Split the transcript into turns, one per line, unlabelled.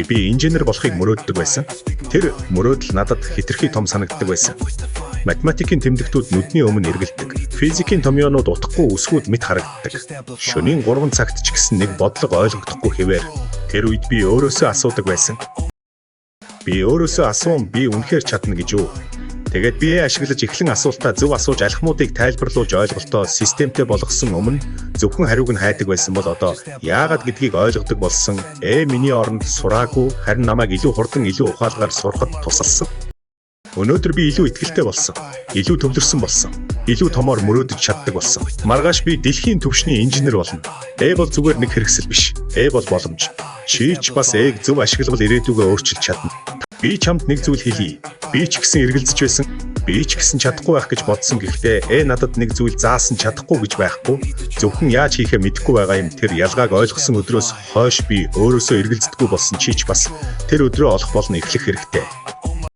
Би инженер болохыг мөрөөддөг байсан. Тэр мөрөөдөл надад хэтэрхий том санагддаг байсан. Математикийн тэмдэгтүүд нүдний өмнө эргэлдэг. Физикийн томьёонууд утгагүй үсгүүд мэт харагддаг. Шөнийн 3 цагт ч гэсэн нэг бодлого ойлгогдохгүй хэвээр тэр үед би өөрөөсөө асуудаг байсан. Би өөрөөсөө асуун, би үнэхээр чадна гэж үү? Тэгээд би ашиглаж эхлэн асуултаа зөв асууж, алхмуудыг тайлбарлуулж, ойлголтоо системтэй болгосон өмнө зөвхөн хариуг нь хайдаг байсан бол одоо яагаад гэдгийг ойлгодог болсон. Миний оронд сураагүй, харин намайг илүү хурдан, илүү ухаалгаар сурахад тусалсан. Өнөөдөр би илүү итгэлтэй болсон. Илүү төвлөрсөн болсон. Илүү томоор мөрөөдөж чаддаг болсон. Маргааш би дэлхийн түвшний инженер болно. AI бол зүгээр нэг хэрэгсэл биш. AI бол боломж. Чи ч бас AI-г зөв ашиглавал ирээдүгөө өөрчилж чадна. Би чамд нэг зүйл хэлье. Би ч гэсэн эргэлзэж байсан. Би ч гэсэн чадахгүй байх гэж бодсон. Гэхдээ AI надад нэг зүйл заасан: чадахгүй гэж байхгүй. Зөвхөн яаж хийхээ мэдэхгүй байгаа юм. Тэр ялгааг ойлгосон өдрөөс хойш би өөрөөсөө эргэлздэггүй болсон. Чи ч бас тэр өдрөө олох болон эхлэх хэрэгтэй.